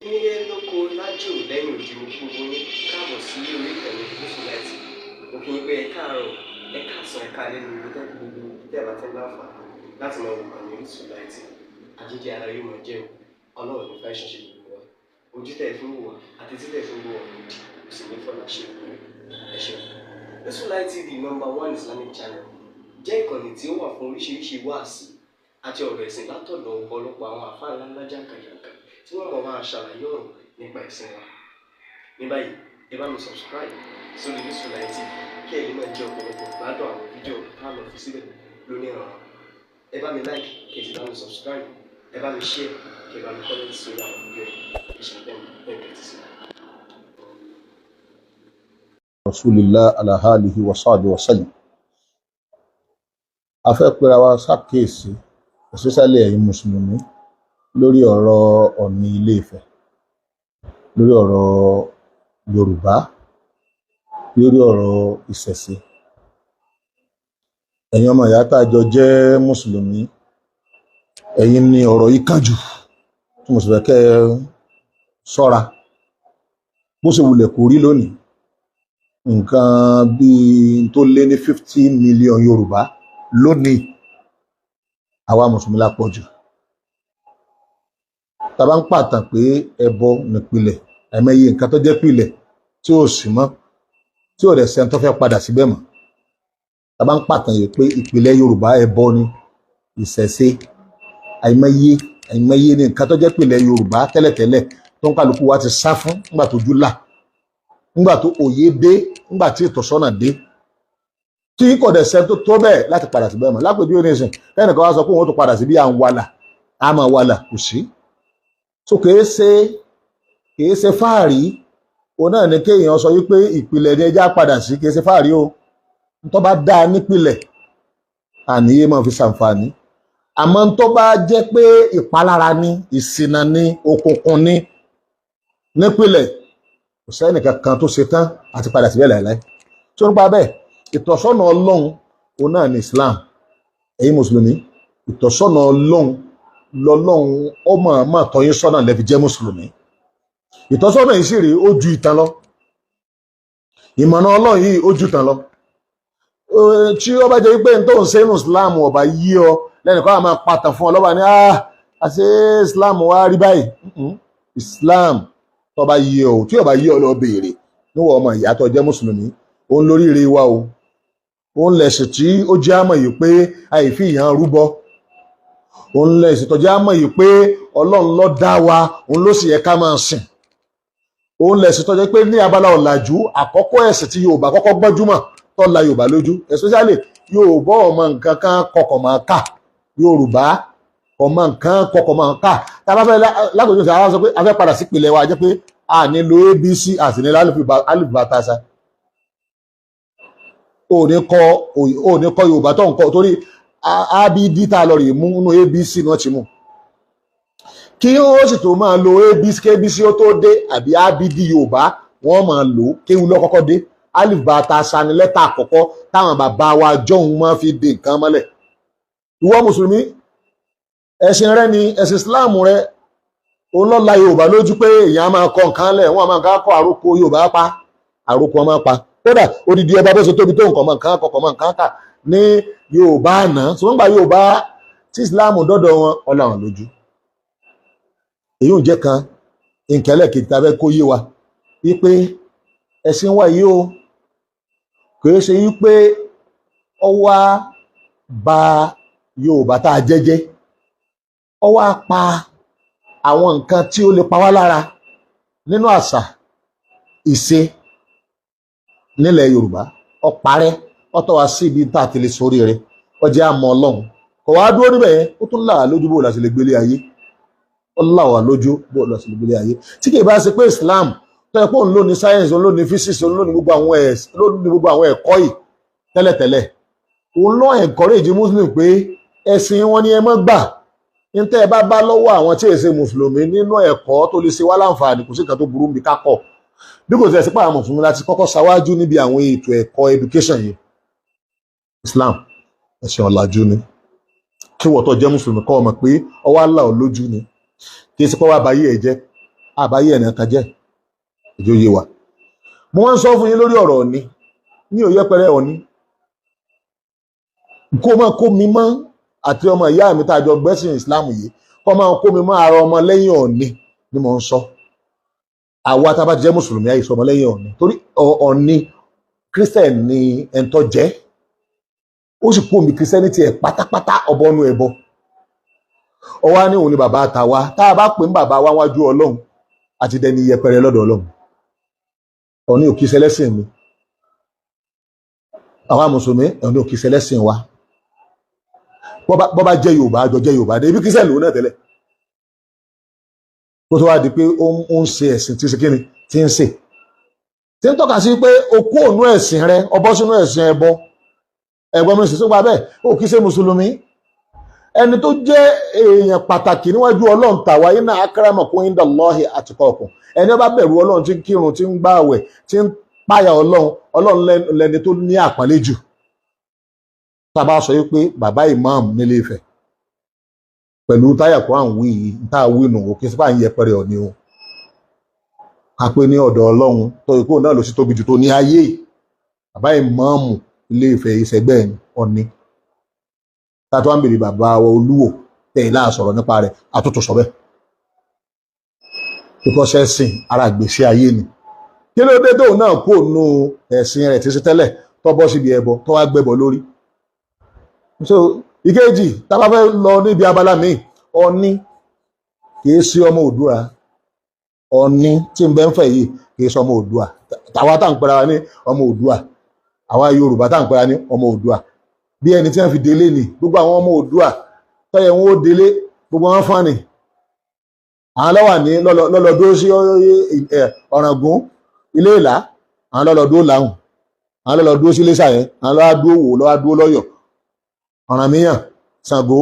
Nílé lóko, lájò, lẹ́yìn odi, mo kí gbogbo yín káàbọ̀ sí orí ìkànnì Gúúsù Láìtì. Mo kí yín pé ẹ káàárọ̀, ẹ káàsán, ẹ káalẹ́ ní ibi tẹ́ gbogbo tẹ́ bá ti ń láǹfààní láti máa wò kàn ní Orísun Láìtì. Àjíjẹ ara yóò máa jẹun, Ọlọ́run ní fẹ́ ṣiṣẹ́ gbogbo wa. Ojú tẹ́ ẹ fi ń wò wá àti tí tẹ́ ẹ fi ń wò wá lòdì kò sì ní fọlá ṣe ìpínlẹ̀. Ẹ ṣeun. Orísun Light TV, number one Islamic channel, jẹ́ ìkànnì tí ó wà fún oríṣiríṣi wáàsí àti ọ̀rọ̀ ẹ̀sìn látọ̀dọ̀ ọ̀pọ̀lọpọ̀ àwọn àfáà ńláńlá jàǹkànjàǹkàn tí wọ́n mọ̀ máa ṣàlàyé ọ̀rọ̀ nípa ẹ̀sìn wa. Ní báyìí, ẹ bá mi subscribe sórí Orísun Light TV kí ẹ lè máa jẹ ọ̀pọ̀lọpọ̀ gbádùn àwọn fídíò tá a lọ fi síbẹ̀ lónìí ọ̀rọ̀. Ẹ bá mi like, kí ẹ sì bá mi subscribe, ẹ bá mi share, kí ẹ bá mi comment sórí àwọn fídíò yìí. Ẹ ṣe bẹ́ẹ̀ bẹ́ẹ̀ tẹ́tí sí. Rasulillah ala alihi wa sahbihi wa sallam. A fẹ́ pera wa ṣàkíyèsí, especially ẹ̀yin mùsùlùmí, lórí ọ̀rọ̀ Ọ̀ọ̀ni Ilé Ifẹ̀, lórí ọ̀rọ̀ Yorùbá, lórí ọ̀rọ̀ ìṣẹ̀ṣe. Ẹ̀yin ọmọ ìyá tá a jọ jẹ́ mùsùlùmí, ẹ̀yin ni ọ̀rọ̀ yìí kàn jù, tí mo sì fẹ́ kẹ́ ẹ ṣọ́ra. Bó ṣe wulẹ̀ kó rí lónìí, nǹkan bíi tó lé ní 50 million Yorùbá lónìí, àwa mùsùlùmí la pọ̀ jù. Tá a bá ń pàtàn pé ẹbọ nípìlẹ̀, àìmọye nǹkan tó jẹ́ pìlẹ̀ tí ò sí mọ́, tí ò dẹ̀ sẹ́ni tó fẹ́ padà síbẹ̀ mọ́. Tá a bá ń pàtàn yìí pé ìpìlẹ̀ Yorùbá ẹbọ ni, ìṣẹ̀ṣe, àìmọye àìmọye ní nǹkan tó jẹ́ pìlẹ̀ Yorùbá tẹ́lẹ̀tẹ́lẹ̀ tó ń kálukú wa ti sá fún nígbà tó jú là, nígbà tó òye dé, nígbà tí ìtọ́sọ́nà dé, tí kò dẹ̀ sẹ́ni tó tó bẹ́ẹ̀ láti padà síbẹ̀ mọ́. Lápèjúwe nísìn, kẹ́nìkan wá sọ pé òun ó tó padà sí bí à ń wàlà, á máa wàlà, kò sí. So kìí ṣe fáàrí òun náà ni kéèyàn sọ wípé ìpìlẹ̀ ni ẹja padà sí. Kìí ṣe fáàrí o. Tó bá dáa nípìlẹ̀, àníyé máa fi ṣàǹfààní, àmọ́ tó bá jẹ́ pé ìpalára ní, ìṣìnà ní, òkùnkùn ní nípìlẹ̀, kò sẹ́nì kankan tó ṣe tán àti padà síbẹ̀ láìláì. Tó nípa bẹ́ẹ̀, ìtọ́sọ́nà Ọlọ́run òun náà ní Islam. Ẹ̀yin mùsùlùmí, ìtọ́sọ́nà Ọlọ́run lọ́lọ́run ó mọ̀ọ́mọ̀ tọ́ yín sọ́nà lẹ́fi jẹ́ mùsùlùmí. Ìtọ́sọ́nà yìí sì rí, ó ju ìtàn lọ. Ìmọ̀nà Ọlọ́run yìí, ó ju ìtàn lọ. Tí ó bá jẹ́ pé n tó ń ṣe nínú Islam ọba yí ọ lẹ́nu kọ́ àmọ́ pàtàn fún ọ lọ́ba ní, ah, àṣé Islam wá rí báyìí. Islam tó bá yí ọ, tí ó bá yí ọ, lọ béèrè níwọ̀. Ọmọ ìyá tó jẹ́ mùsùlùmí, òun lóríire wa o. Òun lẹ̀sìn tí ó jẹ́ àmọ̀ yìí pé àìfi ìyàn rúbọ. Òun lẹ̀sìn tó jẹ́ àmọ̀ yìí pé Ọlọ́run ló dá wa, òun ló sì yẹ ká máa sìn. Òun lẹ̀sìn tó jẹ́ pé ní abala ọ̀làjú, àkọ́kọ́ ẹ̀sìn tí Yorùbá kọ́kọ́ gbọ́njúmọ̀ tó la Yorùbá lójú. Especially Yorùbá, ọmọ nǹkan kan kọkọ̀ máa kà. Yorùbá ọmọ nǹkan kọkọ̀ máa kà. Tá a bá fẹ́ lágbègbè tí a sọ pé a fẹ́ padà sí ìpìlẹ̀ wa, jẹ́ pé a ní lo ABC àti ní alifbatasa. Ò ní kọ Yorùbá tó ń kọ, torí abd tá a lọ rè mú nínú ABC ni wọ́n ti mú. Kí ó sì tó máa lo ABC, kBC ó tó dé, àbí abd Yorùbá wọ́n máa lò, kéwú lọ́kọ́kọ́ dé. Alifbatasa ni lẹ́tà àkọ́kọ́ táwọn bàbá wa jọ̀hún máa fi de nǹkan mọ́lẹ̀. Ìwọ mùsùlùmí, ẹ̀sìn rẹ ni ẹ̀sìn Islam rẹ. Òun ló la Yorùbá lójú pé èèyàn á máa kọ nǹkan lẹ̀, wọ́n á máa kọ àròkọ. Yorùbá pa àròkọ máa pa. Kódà odidi ọba, bó ṣe tóbi tó, nǹkan mọ̀ nǹkan kọ̀ọ̀kan mọ̀ nǹkan kà ní Yorùbá àná tí wọ́n gba Yorùbá tí Islam dọ́dọ̀ wọn, ọ̀là wọn lójú. Èyí ò jẹ́ kan. Nǹkan ẹlẹ́ẹ̀kejì tá a fẹ́ kó yé wa wípé ẹ̀sìn wa yìí o, kìí ṣe wípé ó wá ba Yorùbá tá a jẹ́jẹ́, ó wá pa àwọn nǹkan tí ó lè pa wá lára nínú àṣà ìṣe nílẹ̀ Yorùbá, ó parẹ́, ó tọ́ wa sí ibi tá a ti lè sórí rẹ̀. Ó jẹ́ àmọ́ Ọlọ́run kò wá dúró níbẹ̀ yẹn, ó tún là á lójú bó la ṣe lè gbélé ayé. Ó là wá lójú bó la ṣe lè gbélé ayé. Tí kì í bá ṣe pé Islam tó yẹ pé òun ló ní science, òun ló ní physics, òun ló ní gbogbo àwọn ẹ̀, ló ní gbogbo àwọn ẹ̀kọ́ yìí tẹ́lẹ̀tẹ́lẹ̀, òun ló encourage Muslim pé ẹ̀sìn wọn ni ẹ má gbà. Ní tẹ́ ẹ bá bá lọ́wọ́ àwọn tí èsè mùsùlùmí nínú ẹ̀kọ́ tó lè ṣe wá láǹfààní, kò sí nǹkan tó burú níbi ká kọ́. Bí kò tẹ̀ sí pé àwọn mùsùlùmí láti kọ́kọ́ ṣáwájú níbi àwọn ètò ẹ̀kọ́ education yìí, Islam ẹ̀sìn ọ̀làjú ni. Kí wọ́n tó jẹ́ mùsùlùmí kọ́ ọmọ pé ọwọ́ àlà ọ̀ lójú ni, kì í ṣe pé wàá báyé ẹ̀ jẹ́. Àbáyé ẹ̀nà kan jẹ́ ìjọ yé wa. Mo wá ń sọ fún yín lórí ọ̀rọ̀ Ọ̀ọ̀ni ní òye pẹrẹ Ọ̀ọ̀ni kó máa kó mi mọ́ àti ọmọ ìyá mi tá a jọ gbẹ́sìn Islam yìí, kó máa kó mi mọ́ ara ọmọ lẹ́yìn Ọ̀ọ̀ni ni mò ń sọ. Àwa tá a bá jẹ́ mùsùlùmí àìsàn ọmọ lẹ́yìn Ọ̀ọ̀ni, torí Ọ̀ọ̀ni Christian ni ẹ̀ńtọ́ jẹ́, ó sì kú omi Christianity ẹ̀ pátápátá, ọbọ̀nú ẹ̀bọ. Ọwá ní òun ni bàbá àtàwa tá a bá pè ń bàbá wa wájú Ọlọ́run àti dẹni yẹpẹrẹ lọ́dọ̀ Ọlọ́run. Ọ̀ọ̀ni ò kí ṣẹlẹ́sìn mi, àwa mùsùlùmí Ọ̀ọ̀ni ò kí ṣẹlẹ́sìn wa. Bọ́ bá jẹ́ Yorùbá, àjọ jẹ́ Yorùbá dé ibi Christian lòun náà tẹ́lẹ̀, kó tó wá di pé ó ń ṣe ẹ̀sìn tí ń ṣe kíni tí ń ṣe, tí ń tọ́ka sí pé o kú ònú ẹ̀sìn rẹ, o bọ́ sínú ẹ̀sìn ẹbọ. Ẹ̀gbọ́n mi sì tún gba bẹ́ẹ̀, ó kì í ṣe mùsùlùmí. Ẹni tó jẹ́ èèyàn pàtàkì níwájú Ọlọ́run tàwa, inna akramakum indallahi atqakum, ẹni ó bá bẹ̀rù Ọlọ́run, tí ń kírun, tí ń gbààwẹ̀, tí ń páyà Ọlọ́run, Ọlọ́run lẹni tó ní àpọ́nlé jù. Tá a bá sọ pé bàbá imam nílé Ifẹ̀ pẹ̀lú táyà kó à ń wí yìí, tá a wí nù, òkè sípà ń yẹpẹrẹ Ọ̀ọ̀ni o. Ká pé ní ọ̀dọ̀ Ọlọ́run tó ikú náà ló sì tóbi jù tó ní ayé, bàbá ìmáàmù Ilé Ifẹ̀ ìṣẹ̀gbẹ́ Ọ̀ọ̀ni. Tá a tó wá ń bèrè bàbá wa Olúwo tẹ̀yìn láà sọ̀rọ̀ nípa rẹ̀, àtúntò sọ bẹ́ẹ̀ because ẹ̀sìn ara ìgbésí ayé ni. Kí ló dé tóun náà kó nu ẹ̀sìn rẹ̀ tí ṣe tẹ́lẹ̀ tó bọ́ síbi ẹbọ tó wá gbẹbọ lórí? So ìkejì tá a bá fẹ́ lọ níbi abala míì, Ọ̀ọ̀ni kì í sí ọmọ Oòduà. Ọ̀ọ̀ni tí ń bẹ ń fẹ̀ yìí kì í sọ ọmọ Oòduà. Tàwa tá à ń pera wa ní ọmọ Oòduà, àwa Yorùbá tá à ń pera ní ọmọ Oòduà, bí ẹni tí wọ́n fi délé ni. Gbogbo àwọn ọmọ Oòduà tọ́yẹ̀ wọn ó délé, gbogbo wọn fún ni àwọn lọ́wà ní lọ́lọ́dún sí Ọ̀ràngún Ilé Ìlá, àwọn lọ́lọ́dún làwọn, àwọn lọ́lọ́dún sí Iléṣà yẹn, àwọn lọ́wọ́ dúró wò, lọ́wọ́ dúró lọ́yọ̀, Ọ̀rànmíyàn, Ṣàngó.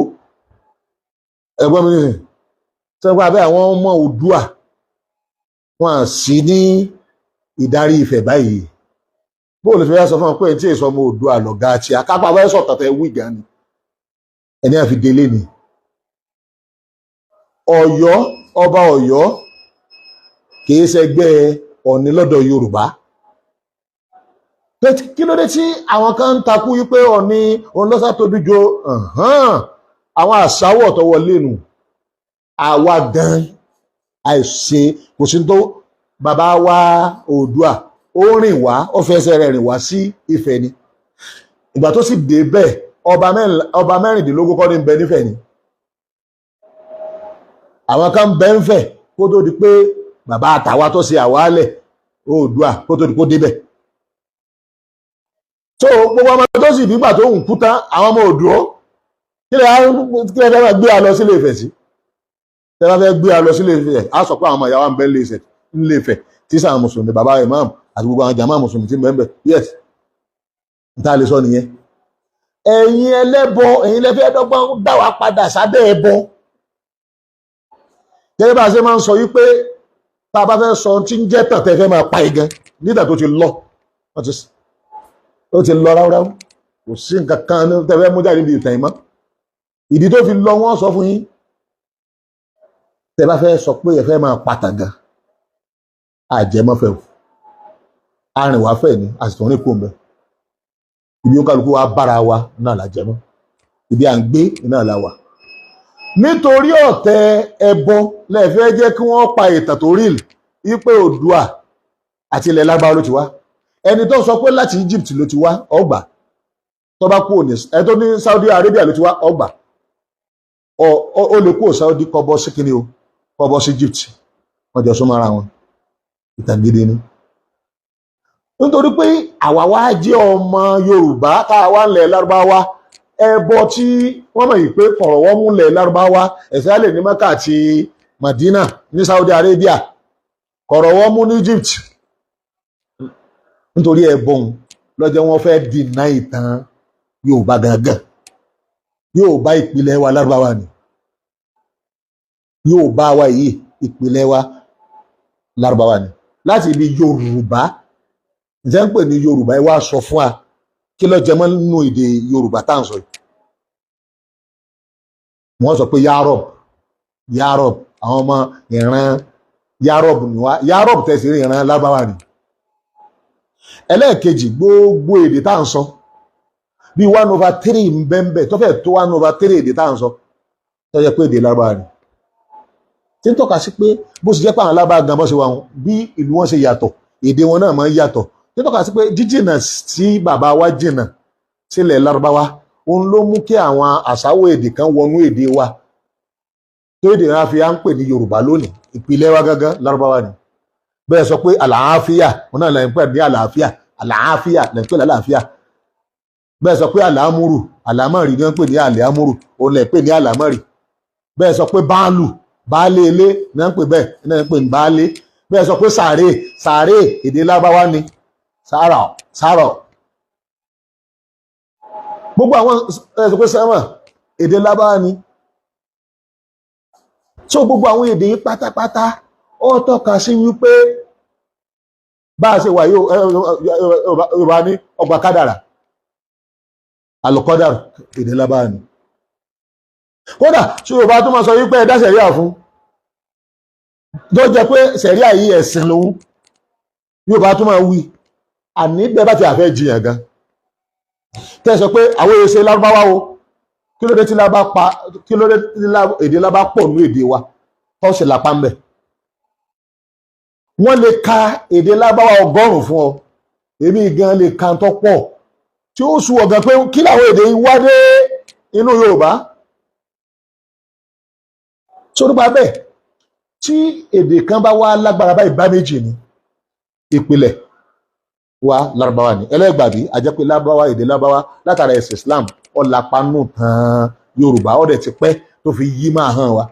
Ẹ̀gbọ́n mi nìyẹn sẹ́gbọ́n abẹ́ àwọn ọmọ Oòduà wọn à sí ní ìdarí Ifẹ̀ báyìí. Bóòlù fẹ́ sọ fún wọn pé tí èso ọmọ Oòduà lọ̀gá àti akápá fẹ́ sọ̀tàn tẹ wí gan ni ẹni àfi délé ni. Ọ̀yọ́, ọba Ọ̀yọ́ kìí ṣẹgbẹ́ Ọ̀ọ̀ni lọ́dọ̀ Yorùbá. Kí ló dé tí àwọn kan ń takú wípé Ọ̀ọ̀ni òun lọ́sà tóbi jo àwọn àṣàwọ̀ tó wọlé nù? Àwa gan àìṣe kò sí tó bàbá wa Oòduà ó rìn wá, ó fẹsẹ̀ rẹ̀ rìn wá sí Ifẹ̀ ni. Ìgbà tó sì dé bẹ́ẹ̀, ọba 16 kọ́ ní bẹ nífẹ̀ẹ́ ni. Àwọn kan bẹ ń fẹ̀ kó tó di pé bàbá àtàwa tó ṣe àwálẹ̀ Oòduà kó tó di kó débẹ̀. So gbogbo ọmọ tó sì nígbà tó ń kú tán, àwọn ọmọ Oòduà, kí lè fẹ́ máa gbé a lọ sílé Ifẹ̀ sí? Tẹ́ bá fẹ́ gbé a lọ sílé Ifẹ̀, á sọ pé àwọn ọmọ ìyá wa ń bẹ nílé Ifẹ̀ tí sàn mùsùlùmí, bàbá imam àti gbogbo àwọn jàmáà mùsùlùmí tí ń bẹ ń bẹ. Yes, n ta lè sọ nìyẹn. Ẹ̀yin ẹlẹ́bọ, ẹ̀yin lẹ́fẹ́ dọ́gbọ́n dá wa padà sábẹ́ ẹbọ. Gẹ́gẹ́ bá a ṣe máa ń sọ wípé tá a bá fẹ́ sọ tí ń jẹ́ tàn tẹ́ fẹ́ máa pa igan nígbà tó ti lọ, ó ti lọ ráúráú, kò sí nǹkan kan tẹ́ fẹ́ mú jáde níbi ìtàn ìmọ̀. Ìdí tó fi lọ wọ́n sọ fún yín. Tẹ́ bá fẹ́ sọ pé ẹ fẹ́ máa pa tàn gan, àjẹmọ́fẹ́ o, arìnwáfẹ́ ni, a sì tún rìn kó ń bẹ. Ibi ó kálukú wa bára wa náà là jẹmọ́, ibi à ń gbé náà la wà. Nítorí ọ̀tẹ̀ ẹbọ lẹ́ẹ̀fẹ́ jẹ́ kí wọ́n pa ìtàn tó rí wípé Oòduà àti ilẹ̀ Lárúbáwá ló ti wá. Ẹni tó sọ pé láti Egypt ló ti wá, ọgbà tó bá kúrò ní, ẹni tó ní Saudi Arabia ló ti wá, ọgbà ó lè kúrò Saudi kó bọ́ sí kíni o, kó bọ́ sí Egypt, wọ́n jọ súnmọ́ ara wọn. Ìtàn gidi ni. Nítorí pé àwa wá jẹ́ ọmọ Yorùbá tá a wá ń lẹ̀ Lárúbáwá, ẹbọ tí wọ́n mọ̀ yìí pé kọ̀rọ̀wọ́ múlẹ̀ Lárúbáwá, ẹ̀sẹ̀ ní Mẹ́kà àti Madina ní Saudi Arabia, kọ̀rọ̀wọ́ mú ní Egypt, nítorí ẹbọn lọ́jọ́ wọn fẹ́ dìnnà ìtàn Yorùbá gangan. Yorùbá ìpìlẹ̀ wa Lárúbáwá ni. Yorùbá wa yìí, ìpìlẹ̀ wa Lárúbáwá ni. Láti ibi Yorùbá ǹjẹ́ ń pè ní Yorùbá, ẹ wá sọ fún wa kí ló jẹ mọ́ nínú èdè Yorùbá tá à ń sọ yìí. Wọ́n sọ pé Yarob, Yarob, àwọn ọmọ ìran Yarọ̀bù ni wá. Yarọ̀bù tẹ̀sí rí ìran Lárúbáwá ni. Ẹlẹ́ẹ̀kejì, gbogbo èdè tá à ń sọ bí 1/3 ń bẹ́ńbẹ́ tó fẹ́ tó 1/3 èdè tá à ń sọ tó yẹ pé èdè Lárúbáwá ni, tí ń tọ́ka sí pé bó ṣe jẹ́ pé àwọn Lárúbáwá gan bó ṣe wà wọn, bí ìlú wọn ṣe yàtọ̀, èdè wọn náà máa ń yàtọ̀, tí ń tọ́ka sí pé jíjìnà tí bàbá wa jìnà sílẹ̀ Lárúbáwá, òun ló mú kí àwọn àsáwọ̀ èdè kan wọnú èdè wa tó èdè náà fi à ń pè ní Yorùbá lónìí. Ìpìlẹ̀ wa gangan Lárúbáwá ni. Bẹ́ẹ̀ sọ pé àlàáfíà, òun náà lẹ́yìn pẹ̀ ní àlàáfíà, àlàáfíà lẹ́yìn pẹ̀ lálàáfíà. Bẹ́ẹ̀ sọ pé àlàámúrù, àlàmọ́rì ni wọ́n pè ní àlàámúrù, òun lẹ̀ pè ní àlàmọ́rì. Bẹ́ẹ̀ sọ pé báàlù, baálé ilé ni wọ́n pè bẹ́ẹ̀, ni wọ́n pè ní baálé. Bẹ́ẹ̀ sọ pé sàárè, sàárè èdè Lárúbáwá ni, sàárà, sàárọ̀. Gbogbo àwọn ẹ sọ pé sẹ́wọ̀n, èdè Lárúbáwá ni. So gbogbo àwọn èdè yìí pátápátá, ó tọ́ka sí wípé bá a ṣe wà yóò Yorùbá ní ọgbà kádàrà, àlùkọ́dàrà, èdè Lárúbáwá ni. Kódà tí Yorùbá tó máa sọ wípé ẹ dá sẹ̀ríà fún, tó jẹ́ pé sẹ̀ríà yìí ẹ̀sìn lòun, Yorùbá tó máa wí. Àní bẹ́ẹ̀ bá ti àfẹ́ jiyàn gan, tẹ́ sọ pé àwọn èsè Lárúbáwá o, kí ló dé tí lábá pa, kí ló dé tí èdè lábá pọ̀ ní èdè wa tó ṣe lápá ń bẹ̀? Wọ́n lè ka èdè Lárúbáwá 100 fún ọ, èmi gan lè ka tó pọ̀ tí ó sú ọ̀gá pé kí làwọn èdè yìí wá dé inú Yorùbá. Tó nípa bẹ́ẹ̀, tí èdè kan bá wá lágbára báyìí, bá méjì ni, ìpìlẹ̀ wa Lárúbáwá ni. Ẹlẹ́gbàbí àjẹpẹ́ Lárúbáwá, èdè Lárúbáwá látara ẹ̀sìn Islam ọ̀làpánù tán Yorùbá, ọ̀dẹ̀ ti pẹ́ tó fi yí máa hàn wá.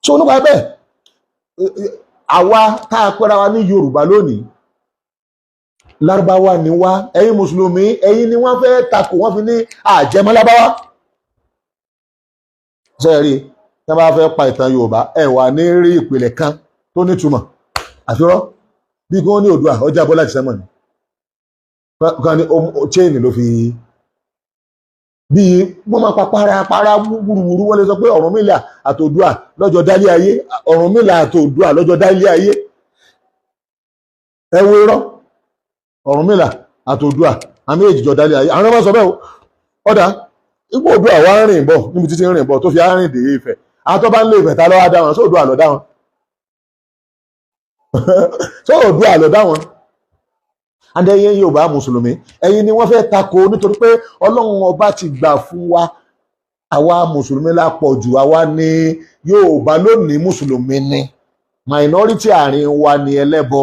So nípa bẹ́ẹ̀, àwa tá a pẹ́ra wa ní Yorùbá lónìí, Lárúbáwá ni wá. Ẹ̀yin mùsùlùmí, ẹ̀yin ni wọ́n fẹ́ takò, wọ́n fi ní àjẹmọ́ Lárúbáwá. Sẹ́ẹ̀rí tí wọ́n bá fẹ́ pa ìtàn Yorùbá, ẹ̀ wà ní rí ìpìlẹ̀ kan tó nítumọ̀ àfirọ́ bí kí wọ́n ní Oòduà ọjà bọ́lá ti sẹ́mọ̀ ni kan ní chain ló fi bí wọ́n máa pa para para wúruwúru. Wọ́n lè sọ pé Ọ̀rúnmìlà àti Oòduà lọ́jọ́ dálé ayé, Ọ̀rúnmìlà àti Oòduà lọ́jọ́ dálé ayé. Ẹ wo irọ́, Ọ̀rúnmìlà àti Oòduà àmì èjìjọ dálé ayé, àwọn ọmọ sọ bẹ́ẹ̀ o. Ọ̀dà ipò Oòduà wá ń rìn bọ̀ níbi títí ń rìn bọ̀ tó fi á rìn dé Ifẹ̀, àwọn tó bá ń lé Ifẹ̀, ta ló wá dá wọn? Sọ Oòduà ló dá wọn? Sọ Oòduà ló dá wọn? And ẹ̀yin Yorùbá mùsùlùmí, ẹ̀yin ni wọ́n fẹ́ tako, nítorí pé Ọlọ́run ọba ti gbà fún wa. Àwa mùsùlùmí la pọ̀ jù, àwa ní Yorùbá lónìí, mùsùlùmí ni minority, àárín wa ní ẹlẹ́bọ.